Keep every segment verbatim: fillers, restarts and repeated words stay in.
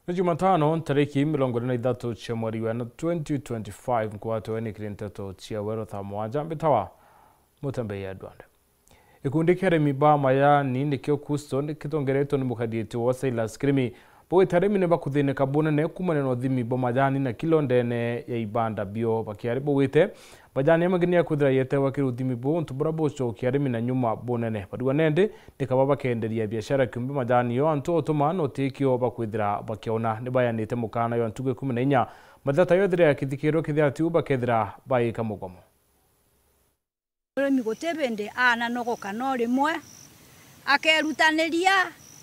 Ni Jumatano, ntariki mirongo iri na ithatu cia mweri wa ena twenty twenty-five, nkwatwe ni kiri nteto cia Weru thaa mugwanja, mbitawa Mutembei Edward. Gikundi kia arimi ba majani nikio KUSTO ni kitongeretwe ni mukathiiti wa Silas Kirimi. Baugite arimi ni bakuthinika bunene kuumania na uthimi bwa majani na kilo ndene ya ibanda bio. Bakiari baugite majani ni mang'ini ya kwithira yetewa kiri uthimi buu, untu buria bucokia arimi na nyuma bunene. Barua nendi ni kaba bakenderia biashara kiumbe majani yo antu utuma na utikio bakwithira bakiona. Ni bayanite mukana yo ntuku ikumi na inya mathata yo ithire ya kithikiro kithia tiu bakethira baika mugomo. Murimi guti bindi ananogoka no rimwe akerutaniria,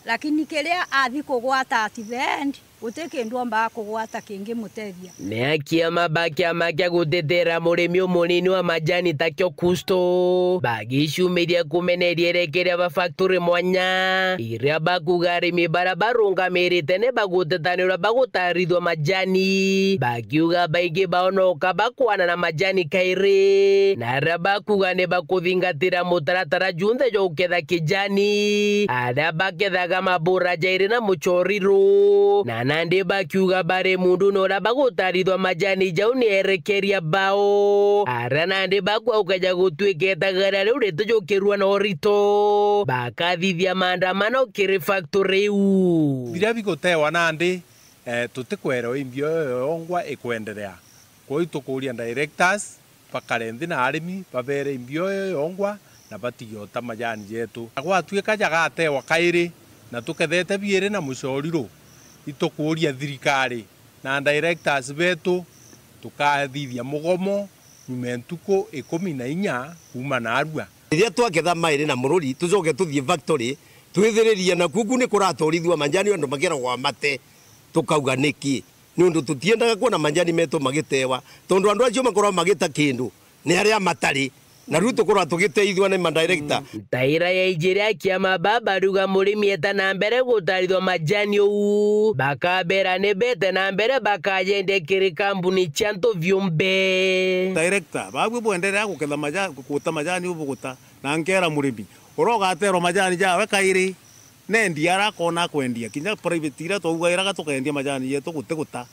lakini kiria athi kugwata at the end, guti kindu ombaga kugwata kingimutethia. Ni akiama ba kiama kia gutetera murimi umunini wa majani takio KUSTO, bagicumiria kumeneria irekeria ba factory mwanya, iria bakuga arimi baria barungamirite ni bagutetanirwa bagutarithua majani, bakiuga baingi bao noka bakwana na majani kairi, na aria bakuga ni bakuthingatira mutaratara junthe jwa guketha kijani, aria bakethaga mabura jairi na muchoriru, na nandi bakiuga bari mundu na uria bagutarithua majani jau ni erekeria bao, aria nandi bakwa ukaja gutuika itagaria riu ritujukirua na urito, bakathithia maandamano kiri factory iu. Biria bigutewa nandi, eh, tutikwerewa imbio iyo yongwa ikwenderea. Kwou itukuuria directors bakare nthi na arimi, babere imbio iyo yongwa na batige uta majani jetu. Na gwatuika jagatewa kairi na tukethete biiri na muchoriru, itukuuria thirikari na directors betu tukathithia mugomo nyuma ya ntuku ikumi na inya kuuma naarua. Riria twaketha mairi na mururi, tucoke tuthii factory, twithiririe, na kuku ni kuratorithua majani, andu makeragwa mate, tukauga niki? Niundu tutiendaga kwona majani metu magitewa, tondu andu acio makoragwa magita kindu ni aria matari, na riu tukoragwa tugiteithua ni madirector. Ntaira ya ijiri a kiama baba bariuga murimi eta na mbere gutarithua majani uu, bakabera ni bete na mbere bakayendia kiri kambuni cia antu biumbe. Director, babue bwenderea guketha maja-, guta majani ubuguta, na nkera murimi, uria ugaterwa majani jawe kairi, nendia ara akona akwendia, kinya private iria twaugairaga tukendia majani jetu guti guta.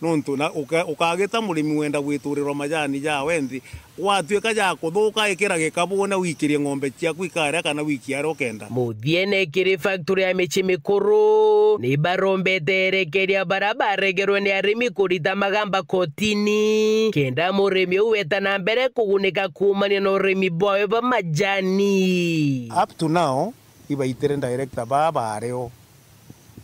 Nontu na uka-, ukagita murimi wenda gwiturirwa majani jawe nthi, gwatuika ja kuthuka, ikira gikabune wikirie ng'ombe ciaku ikaria kana wikie aria ukenda. Muthiene kiri factory ya micii mikuru, ni barombete erekeria bara baregerwe ni arimi kurita magamba kotini, kenda murimi uu weta na mbere kugunika kuumania na urimi bwawe bwa majani. Up to now, ibaitire director baa bario,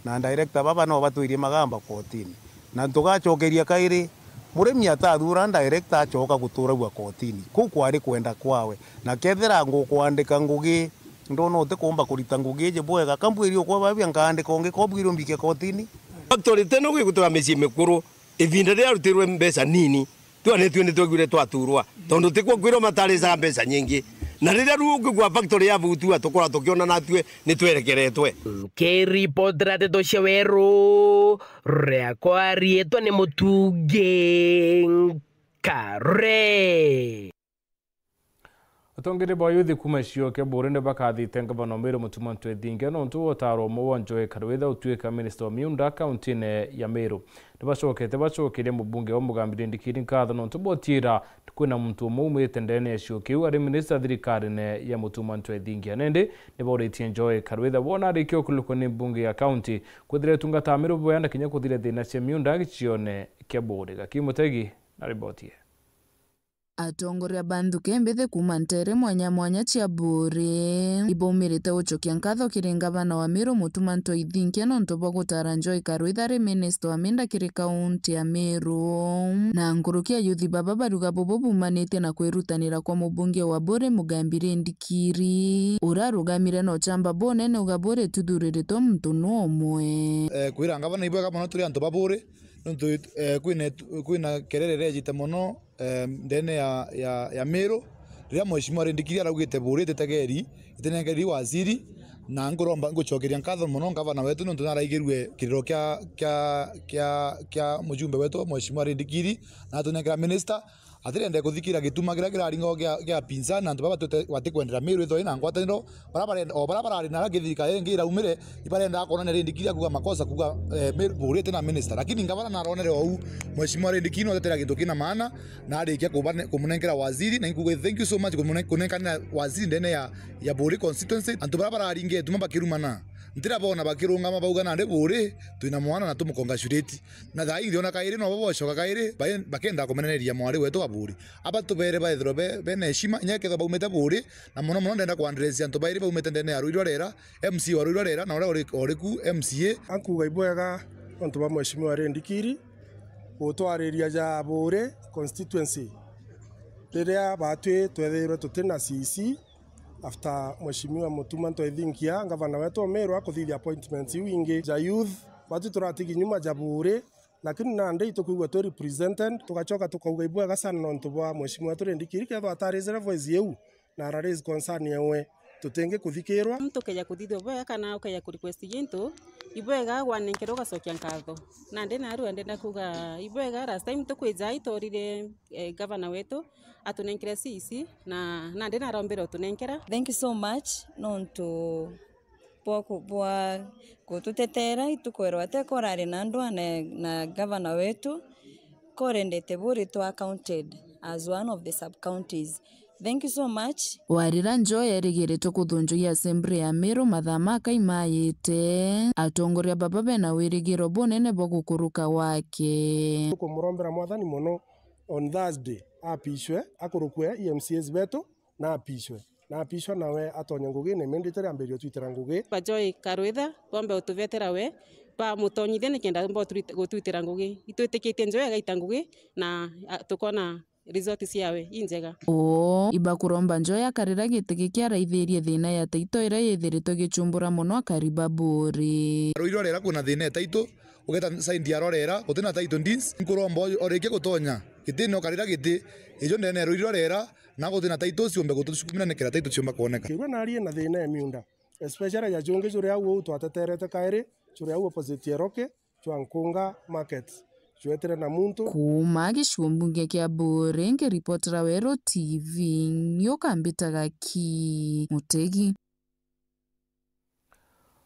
na director baba no batwirie magamba kotini, na tugacokeria kairi, murimi atathura director acoka guturagua kotini, kuu kwari kwenda kwawe, na kethira ngukwandika ngugi, ndona utikumba kurita ngugi iji bwega, kambwiri ukwa babia nkaandika ungi, kobwiri umbike kotini. Factory teno gwigutwa micii mikuru, ivinda riria arutirwe mbeca nini, twanitue ni twegwire twaturwa, tondu tikwo kwirwo mataricaga mbeca nyingi. Na riria riu ukigua factory ya butua, tukorwa tukiona natue ni twerekeretwe. Nkiripotera ndeto cia Weru, riakwa riitwa ni Mutungi Nkare. Atongeria ba yuthi kuuma gicigo kia Buuri ni bakathite ngavana wa Meru Mutuma M'Ethingia nontu bwa utaro umwe wa Joy Karwitha utuika minista wa miunda kauntine ya Meru. Ni bacokete bacokeria mubunge wa Mugambi Ndindi Kiri nkatho nontu bwa utiira kwina muntu umwe umite ndene ya gicigo kiu ari minista thirikarine ya Mutuma M'Ethingia. Nindi ni bauritie Joy Karwitha wona arikia ukurukwa ni mbunge ya kaunti kwithira itungata Meru bwea na kinya kuthira thina cia miunda gicione kia Buuri. Gaki Mutegi na riboti ii. Atongoria ba nthuki mbithi kuuma nteere mwanya mwanya cia Buuri ibaumirite gucokia nkatho kiri ngavana wa Meru Mutuma M'Ethingia nontu bwa gutara Joy Karwitha ari minista wa miunda kiri kaunti ya Meru. Na nkuruki ya yuthi baba bariuga bubu buumanitie na kwirutanira kwa mubunge wa Buuri Mugambi Ndindi Kiri, uria arugamire na uchamba bunene uga Buuri ituthuriritwe muntu nu umwe. Eh, kwira ngavana ibwega mono turi antu ba Buuri, nontu, eh, kwina, kwina kerere irejite mono, eh, ndene ya, ya, ya Meru, riria Mheshimiwa Ndindi Kiri araugite Buuri ititegeri, itinengeri waziri, na nkuromba, ngucokeria nkatho mono ngavana wetu nontu naraigirue kiriro kia, kia, kia, kia mujumbe wetu Mheshimiwa Ndindi Kiri, na atunengera minister, Atirenda kuthikira gituma kiria kiraringa gia, gia pinzani, antu baba batute-, batikwendera Meru ithwe ina ngwataniro, bara barenda, o bara barari na ragi thirikari ingi iraumire, ibarenda kwonania rindikiri ya kuga makosa, kuga, eh, Meru, Buuri iti na minister. Lakini ngavana naronere ou, Mheshimiwa Rindikiri no atetera gintu kina maana, na arikia kubane-, kumunenkera waziri, na inkuga thank you so much kumune-, kunenkanira waziri ndene ya, ya Buuri constituency. Antu bara bararinga ituma bakirumana, ntirabona bakirungama bauga nandi Buuri, twina mwana na tumucongratulate. Na thaa ii ndiona kairi no babocoka kairi, ba-, bakenda kumeneneria mwari wetu wa Buuri. Aba tubere baithirwe be-, bena heshima, inya kethirwa baumite Buuri, na mono mono ndenda kuandresia antu bairi baumite ndene ya Ruirwa Rera, M C A wa Ruirwa Rera, na uria uri, uri ku M C A. Ankuga ibwega nontu bwa Mheshimiwa Rindikiri gutwariria ja Buuri constituency. Riria batwi twethirwe tutina C C, after Mheshimiwa Mutuma Ntoithinkia, ngavana wetu wa Meru, akuthithia appointments iu ingi ja youth, batwi turatigi nyuma ja Buuri, lakini nandi itukwigua twi represented, tugacoka tukauga ibwega sana nontu bwa Mheshimiwa wetu Rindikiri, kethirwa atarizire voice iu na ara raise concern yawe, tutingi kuthikirwa. Muntu ukeja kuthithia ibwega kana ukeja ku request gintu, ibwega gwanenkerwa ugacokia nkatho. Nandi narua ndenda kuga ibwega, last time tukwija itorire, eh, gavana wetu, atunenkere C C, na nandi narombire utunenkera. Thank you so much nontu bwa ku-, bwa gututetera, itukwirwa ati kurari na ndwa na, na gavana wetu, kurendete Buuri twa counted as one of the sub counties. Thank you so much. Warira Njoya erigiritwe kuthunjwa i assembly ya Meru mathaa ma kai mayite. Atongoria baba bena wirigiro bunene bwa gukuruka wake. Tukumurombera Mwathani mono on Thursday apishwe, akurukwe i M C As betu, na apishwe. Na apishwa nawe atonye ngugi, na imendite riambirio twitira ngugi. Ba Joy Karwitha, bombe utubetera we, bamutonyithia nikenda bombe utwit-, gutwitira ngugi. Itwitikitie Njoya agaita ngugi, na, a, tukona result ciawe injega. Oo, ibakuromba Njoya akarira giti giki araithirie thina ya taito iria yithiritwe gichumbura mono akari ba Buuri. Ruirwa Rera kwina thina ya taito, ugeta side ya Rorera, gutina title deeds, nkuromba o-, orikia gutonya gitine ukarira giti, ijo ndene ya Ruirwa Rera, na gutina title ciumbe gutucukumira nikira title ciumba kwoneka. Kirwa narie na thina ya miunda, especially ya jungi juria au uu twateterete kairi, juria au opposite ya Roke, jwa Nkunga Market, jwetire na muntu. Kuuma gicigo mbunge kia Buuri, nkiripotera Weru T V, nyuka mbitaga ki Mutegi.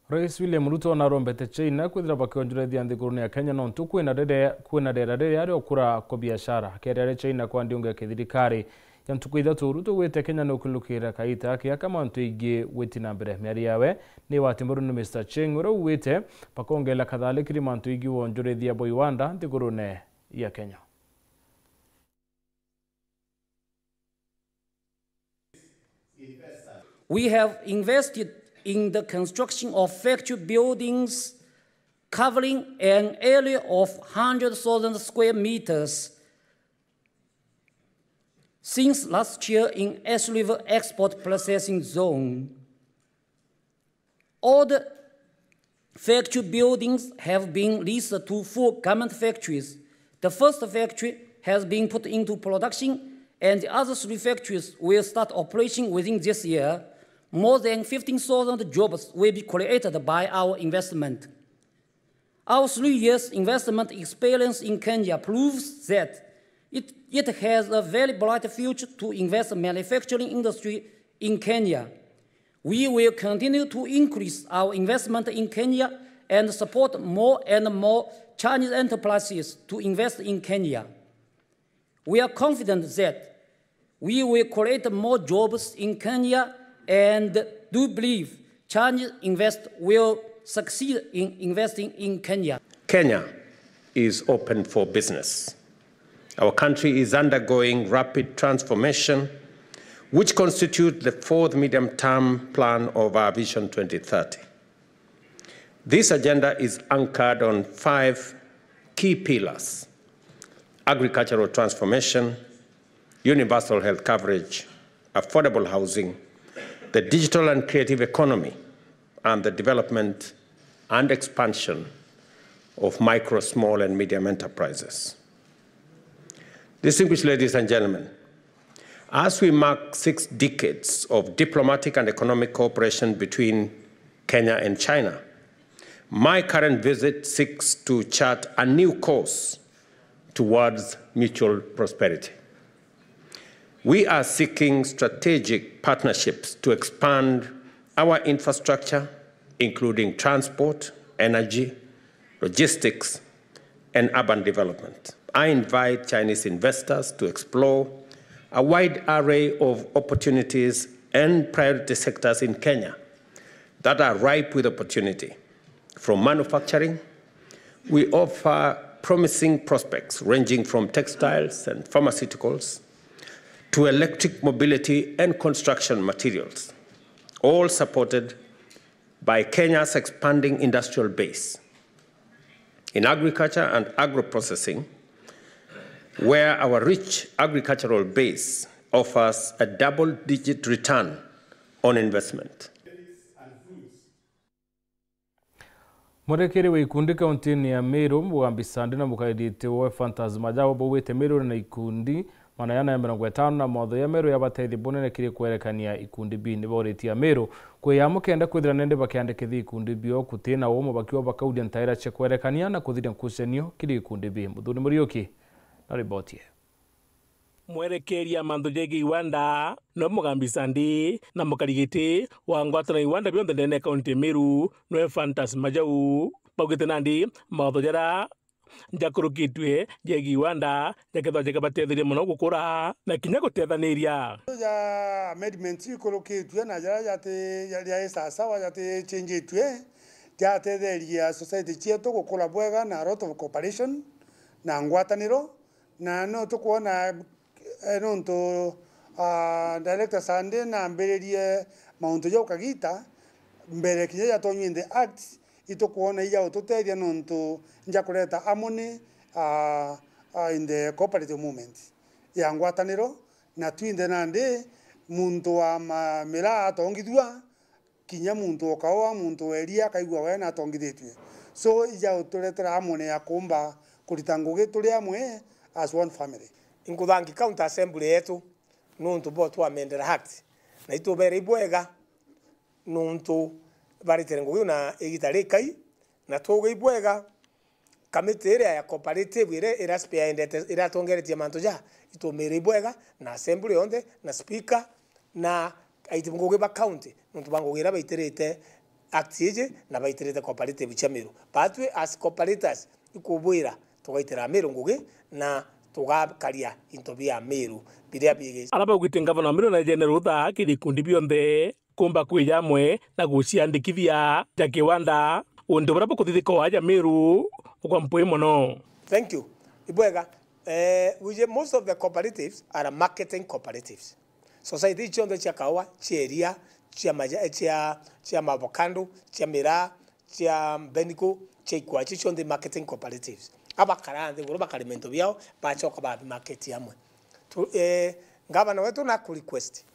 Rais William Ruto narombete China kwithira bakionjorethia nthigurune ya Kenya nontu kwina rere-, kwina rera riria riokura kwa biashara. Keria ri China kwa ndiunga ya kithirikari ya ntuku ithatu, Ruto augite Kenya nukwilukira kaita gake aka mantu ingi gwiti na mbere. Miario yawe ni wati mbaru ni Mister Cheng, uria augite bakongela kathalikiri mantu ingi wonjorethia bwa iwanda nthigurune ya Kenya. We have invested in the construction of factory buildings covering an area of hundred thousand square meters since last year in Athi River Export Processing Zone. All the factory buildings have been leased to four garment factories. The first factory has been put into production, and the other three factories will start operation within this year. More than fifteen thousand jobs will be created by our investment. Our three years investment experience in Kenya proves that it, it has a very bright future to invest manufacturing industry in Kenya. We will continue to increase our investment in Kenya and support more and more Chinese enterprises to invest in Kenya. We are confident that we will create more jobs in Kenya and do believe Chinese invest will succeed in investing in Kenya. Kenya is open for business. Our country is undergoing rapid transformation, which constitutes the fourth medium-term plan of our Vision twenty thirty. This agenda is anchored on five key pillars: agricultural transformation, universal health coverage, affordable housing, the digital and creative economy, and the development and expansion of micro, small, and medium enterprises. Distinguished ladies and gentlemen, as we mark six decades of diplomatic and economic cooperation between Kenya and China, my current visit seeks to chart a new course towards mutual prosperity. We are seeking strategic partnerships to expand our infrastructure, including transport, energy, logistics, and urban development. I invite Chinese investors to explore a wide array of opportunities and priority sectors in Kenya that are ripe with opportunity. From manufacturing, we offer promising prospects ranging from textiles and pharmaceuticals to electric mobility and construction materials, all supported by Kenya's expanding industrial base. In agriculture and agro-processing, where our rich agricultural base offers a double-digit return on investment. Mwerekeri wa ikundi kauntini ya Meru, Mugambi Sandi na mukairite we Fantas Majau baugite Meru na ikundi magana jana na mirongo itano na mawatho ja Meru jabateithia bunene kiri kwerekania ikundi biu. Ni bauritie Ameru kwiyamukenda kwithira nende bakiandikithia ikundi bio kutina umo bakiwa bakauria ntaira cia kwerekania na kuthiria nkucanio kiri ikundi biu. Muthuri Muriuki na riboti ii. Mwerekeria mantu jegie iwanda no Mugambi Sandi na mukarigiti wa ngwataniro iwanda bionthe ndene ya kaunti ya Meru nwe Fantas Majau baugite nandi mawatho jara jakurukitue jegie iwanda jakethwa jakabatetheria mono gukura na kinya gutethaniria. Ja amendments ikurukitue na jara jati ja isasawa jati chenjitue jatetheria society cietu gukura bwega na a lot of cooperation na ngwataniro. Na no tukwona, eh, nontu, ah, Director Sande nambiririe mauntu jau kagita mbere kinya jatonywa in the act, itukwona ija ututethia nontu nja kureta harmony, ah, ah, in the cooperative movement ya ngwataniro, na twinthe nandi muntu wa ma-, miraa atongithua, kinya muntu o kaua, muntu wa iria akaigua wee natongithitue. So, ija uturetera amone ya kuumba kurita ngugi turi amwe as one family. Inkuthanki County Assembly yetu nuntu bwa twamendera act, na itubere ibwega nuntu baritere ngugi na igita rikai, na twauga ibwega. Kamiti iria ya cooperative iria ira spearheadete, iratongeretie mantu ja itumire ibwega, na assembly yonthe, na speaker, na aiti ngugi ba county, nontu bwa ngugi iria baitirite act iji na baitirite cooperative cia Meru. Batwi as cooperators, ikubwira tugaitira Meru ngugi na tugakaria into bia Meru biria biigi. Ara baugite ngavana wa Meru na ejene rutha kiri ikundi bionthe kumba kwija amwe na guciandikithia ja kiwanda, untu buria bukuthithika o aja Meru kwa mpwi mono. Thank you. Ibwega. Eh, wije most of the cooperatives are marketing cooperatives. Society cionthe cia kaua, cia iria, cia maja-, cia, cia maavocado, cia miraa, cia mbeniko, cia ikwachi, cionthe marketing cooperatives. Abakara nthiguru bakarima into biao, bacoka babimarket amwe. Tu-, eh, ngavana wetu naku request.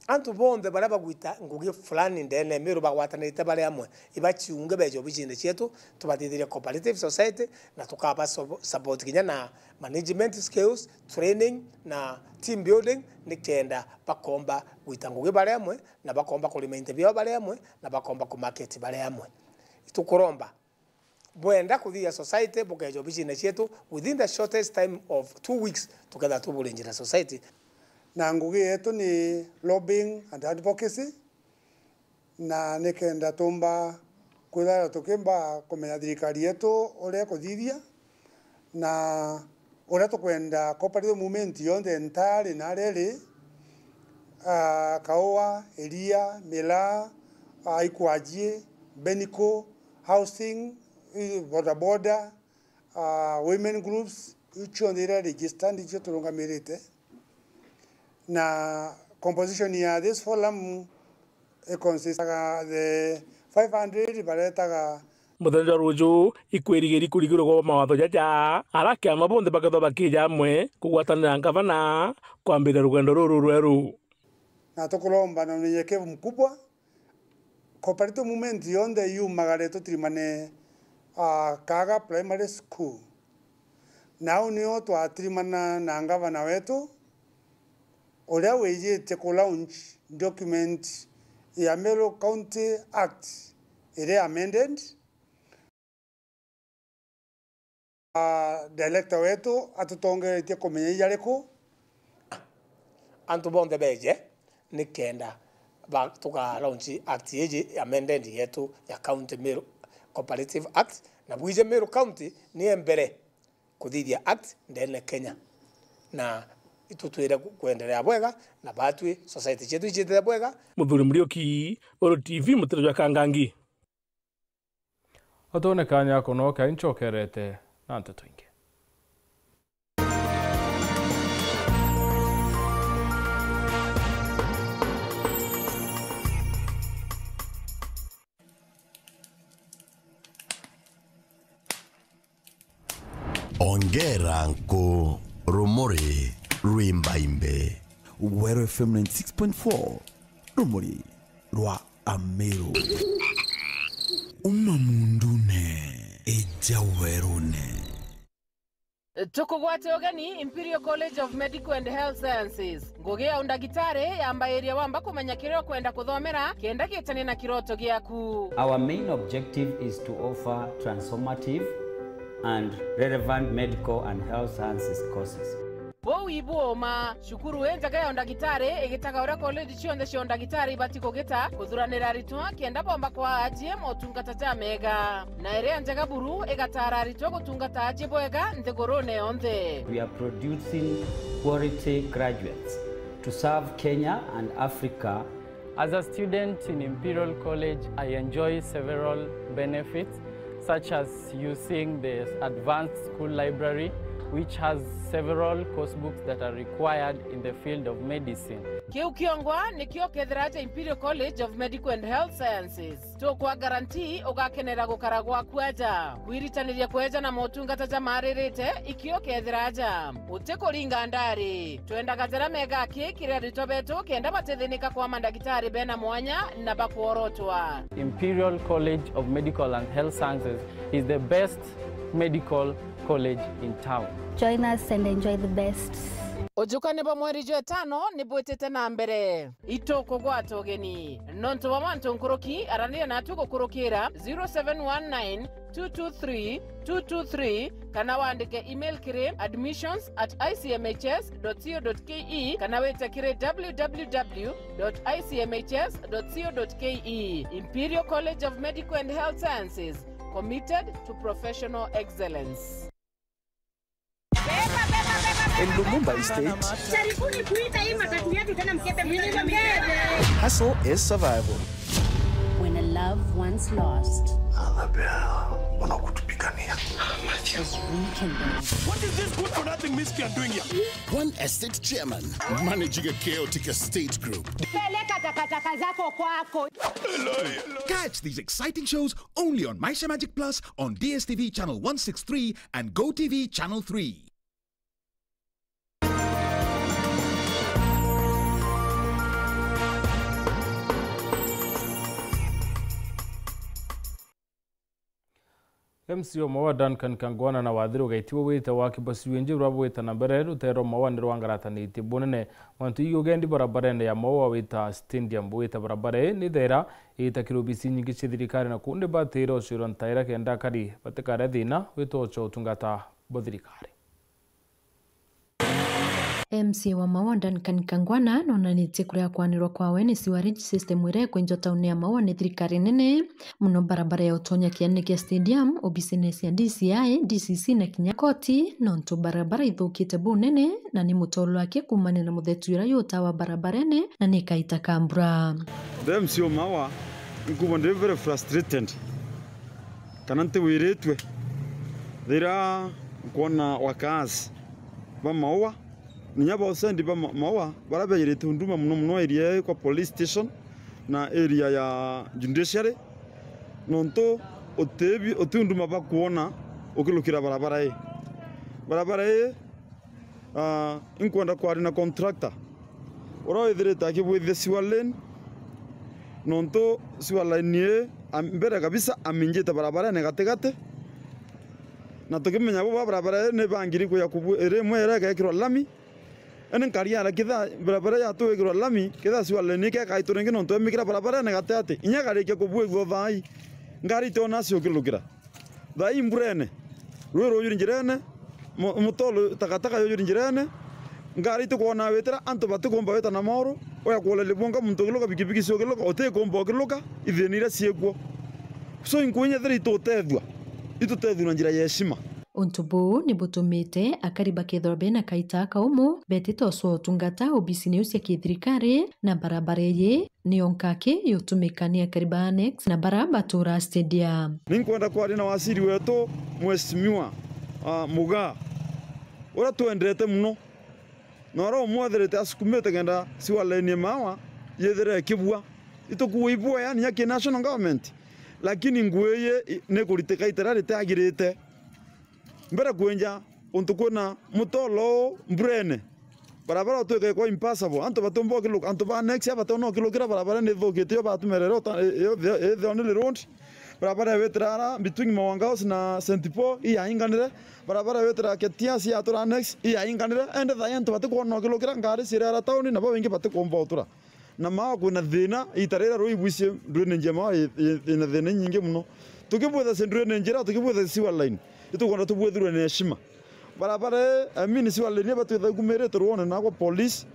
Antu bonthe baria bagwita ngugi fulani ndene ya Meru bagwatanirite bari amwe, ibaciunge beje obicine cietu, tubathithirie cooperative society, na tukaba sup-, support kinya na management skills, training na team building, nikenda bakomba gwita ngugi bari amwe, na bakomba kurima into biao bari amwe, na bakomba kumarket bari amwe. Itukuromba bwenda kuthithia society, bukeja obicine cietu within the shortest time of two weeks, tuketha tuburinjira society. Na ngugi yetu ni lobbying and advocacy, na nikenda tumba kwithira tukimba kumenya thirikari yetu uria ikuthithia, na uria tukwenda cooperative movement yonthe ntari na riri, ah, kaua, iria, miraa, ah, ikwajie, mbeniko, housing, i-, bodaboda, ah, women groups, iu cionthe iria registered icio turungamirite. Na composition ya this forum iconsistaga the five hundred baretaga. Muthenya jwa ruju ikwirigiri kurigirwa gwa mawatho jaja, ara kiama bonthe bakethwa bakija amwe kugwatanira na ngavana kwambiriria rugendo ruru rweru. Na tukuromba na unyenyekevu mkubwa, cooperative movement yonthe yumagare tutirimane, ah, Kaga Primary School. Nau nio twatirimana na ngavana wetu, uria wijitie ku launch document ya Meru County Act iria amended. Ah, director wetu atutongeretie kumenya ijariku. antu bonthe beje, nikenda ba-, tuka launch act iji amended yetu ya County Meru Cooperative Act, na bwije Meru County ni ya mbere kuthithia act ndene Kenya, na itutwire ku-, kwendelea bwega, na batwi society cietu iciitite bwega. Muthuri Muriuki, Uru T V, Mutere jwa Kangangi. Utone kanya ako no kai ncokerete na nteto ingi. Ongera nku rumuri rwimbaimbe. Weru F M ninety six point four, rumuri rwa Ameru. Uma mundune, ija werune. Tukugwate ugeni Imperial College of Medical and Health Sciences. Ngugi ya undagitari yambairia wamba kumenya kiria ukwenda kuthomera kenda gitanie na kiroto giaku. Our main objective is to offer transformative and relevant medical and health sciences courses. Buu ibu uma, cukuru injega ya undagitari igitaga uria college cionthe cia undagitari ibati kugita kuthuranira aritwa kenda bomba kwaa ajie motungata jamega. Na iria njega buru igataara aritwa gutungata ajie bwega nthigurune yonthe. We are producing quality graduates to serve Kenya and Africa. As a student in Imperial College, I enjoy several benefits, such as using the advanced school library, which has several course books that are required in the field of medicine. Kiu kiongwa nikio kethira aja Imperial College of Medical and Health Sciences. Tukwa guarantee ugakenera gukara gwaku aja. Kwiritaniria kweja na motungata jamaaririte ikio kethira aja. Utikuringa ndari. Twendaga jaria mega aki kiri aritwa betu kenda batithinika kwa mandagitari bena mwanya na bakworotwa. Imperial College of Medical and Health Sciences is the best medical college in town. Join us and enjoy the best. Ujukani bwa mweri jwa itano ni bwitite na mbere. Itukugwata ugeni. Nontu bwa mantu nkuruki, araniria natu gukurukira zero seven one nine two two three two two three, kana wandike email kiri admissions at I C M H S dot co dot K E, kana wite kiri W W W dot I C M H S dot co dot K E. Imperial College of Medical and Health Sciences, committed to professional excellence. In Lumumba Estate, jaribuni kuita hii matatu yetu tena, mkete mwenyewe mkete. Hustle is survival. When a love once lost, Annabelle, wanakutupigania. Is rekindled. What is this good for nothing miscreant doing here? One estate chairman managing a chaotic estate group. Peleka takataka zako kwako. Catch these exciting shows only on Maisha Magic Plus on D S T V channel one six three and Go T V channel three. M C wa Maua Duncan Kangwana na wathiri ugaitiwa wite wa Kibosirue Njeru rwa bwita na mbere ruteere rwa Maua ni rwangaratanitie bunene. Mantu ii ugendi barabarene ya Maua wita stadium, wita barabara ii ni thaira iitakirwe obisi nyingi cia thirikari na kundi batire ucwirwa ntaira kenda akari batikaria thina wita ucio utungata bwa thirikari. M C A wa Maua Duncan Kangwana nonanitie kuria kwanirwa kwawe ni sewerage system iria ikwinjwa tauni ya Maua ni thirikari nene, muno barabara ya utonya kianene kia stadium, obisine cia D C I, D C C na kinya koti, nontu barabara ithukite bunene na ni mutolwake kuumania na muthetu uria yutawa barabarene na ni kaita ka mbura. The M C A o Maua, nkuuga ndi very frustrated kana ntiwiritue riria nkwona wakaazi ba Maua, na inya ba usendi ba Ma-, Maua, baria beejirite unduma mono mono area ii kwa police station na area ya judiciary, nontu uti bi-, uti unduma bakwona ukilukira barabara ii. Barabara ii, ah, inkwenda kwaria na contractor uria withirite akibwithia sewer lane, nontu sewer line ii, am-, mbere kabisa aminjite barabarene gatigati, na tukimenya bo ba barabara ii ni bangiri kuya kubwi-, iri imwe ira igekirwa lami, indi nkariara kithaa barabara yatwikirwa lami, kithaa sewer lane ii kekaitu ringi nontu emikira barabarene gatigati, inya ikarikia kubwigua thaai, ngari itiona ciukilukira. Thaai mburene, rui rujuri njirene, mu-, mutoro takataka yujuri njirene, Ngari itikwona witira, antu batikumba wita na mauru, uya kuureria bwonka muntu ukiluka, bikibiki ciukiluka, utikumba ukiluka, ithina iria ciikuo. So, inkwinya ithira itutethua, itutethua na njira ya heshima. Untu buu ni butumite akari bakethirwa bena kaita kaumu betite ucwa utungata obisine iu cia kithirikari, na barabara iyi niyo nkaki yutumika ni akari ba Annex na bara batuura Stadium. Ninkwenda kwaria na waziri wetu, Mheshimiwa, ah, Mugaa, uria twendete muno, na uria umwethirite asukumite kenda sewer line ya Mawa yithire ikibua. Itukuua ibua, yani, ya ki national government, lakini ngui iyi i-, nikuritika itera ritiagirite. Mbere kwinja untu kwina mutolo uu mburene, barabara utwika ikwa impassable, antu batiumba ukiluka, antu ba Annex aba bationa ukilukira, barabara nithukite, iyo batumerere uta-, iyo the, iyo the only road. Barabara ya witira ara between Mawanga House na Saint Paul iyainganire, barabara ya witira Ketias yatura Annex iyainganire, ende thaai antu batikwona ukilukira, ngari cirera tauni, nabo baingi batikumba utura. Na Mawa kwina thina, ita rira ruu ibwicie drainage ya Mawa i-, i-, ina thina inyingi muno. Tukibwitha cia drainage iria, tukibwitha cia sewer line, itukwenda tubwithirwe na heshima. Barabara ii, I mean, sewer line iria batwitha ikumirite rwone nagwa police,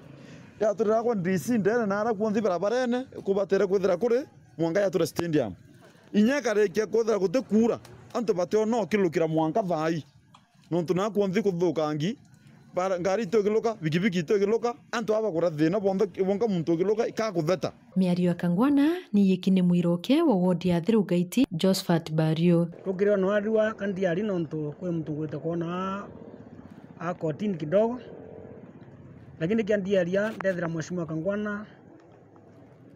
yaturira gwa D C ndene na ara kwonthe barabarene, kubatere kwithira kuri mwanka yatura stadium. Inya ikarikia kwithira gutikuura, antu bationa ukilukira mwanka thaai. Nontu naku kwonthe kuthukangi, bara-, ngari itiukiluka, bikibiki itiukiluka, antu aba bakura thina bonthe, bonka muntu ukiluka, ikakutheta. Miario ya Kangwana ni yiki ni mwiroke wa ward ya Thiru Gaiti, Josephat Bario. Rukiri ono arua kandiari nontu kwi muntu ngwite kwona a, a kotini kidogo, lakini kia ndiaria ndethira Mheshimiwa Kangwana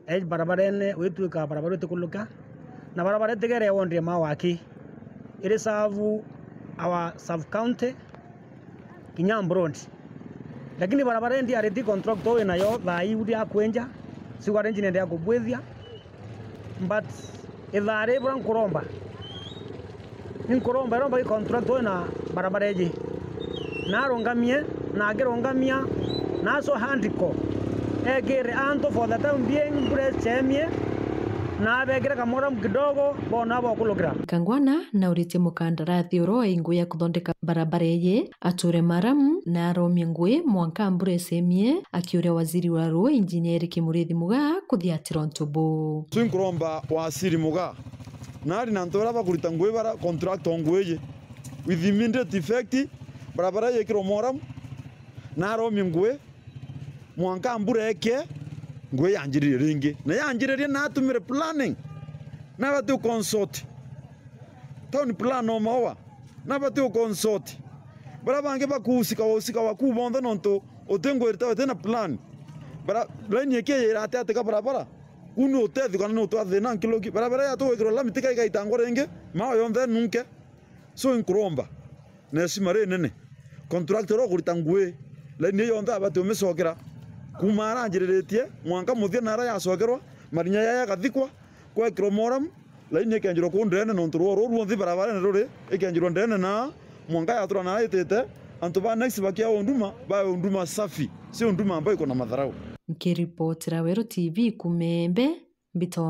e barabarene, witwika barabara utikuluka, na barabara itigere wondire ma waki, iri serve our sub county kinya Mbu road. Lakini barabara indi ariti contractor wi nayo thaa iu ria kwenja, siku arrange nende ya kubwithia, but ithaa ri bura nkuromba, ninkuromba iromba gi contractor wi na barabara iji, na arungamie, na akirungamia, na aco handiko ekire antu for the time being, mbura icemie, na abekire kamoramu kidogo, bona bokulukira. Kangwana nauritie mukandarathi uro wa ingui ya kuthondeka barabara iji ature maramu na aromie ngui mwanka mbura icemie, akiuria waziri wa ruu Engineer Kimurithi Mugaa kuthiatira untu buu. Twi nkuromba waziri Mugaa, nari na antu baria bakurita ngui bara contractor ngui iji, with immediate effect, barabara yekirwe moramu, na aromie ngui mwanka mbura eke, ngui yanjiririe ringi. Na yanjiririe na atumire planning, na abati u consult town plan o maoa, na abati u consult baria bangi bakuusika usika waku bonthe, nontu uti ngwirite uti na plan. Bara, line iki yira ati ati ka barabara, kuu ni utethio kana ni utwa thina nkiloki? Barabara yatu gwikirwa lami tika igaitangwa ringi, mao yonthe nunke. So, inkuromba na heshima rinene, contractor uria ukurita ngui, laini iyo yonthe abati umicokera. Kuuma ara anjiriritie mwanka muthia na ara yacokerwa, marinya yaya yagathikwa, gwekirwa moramu, laini ikenjirwa kuu ndene, nontu rwoo ruu rwonthe barabarene ruri, ikenjirwa ndene na mwanka yatura na itite, antu ba next bakia unduma, bae unduma safi, si unduma ambayo iko na matharau. Nkiripotera Weru T V kuuma Embe, mbitagwa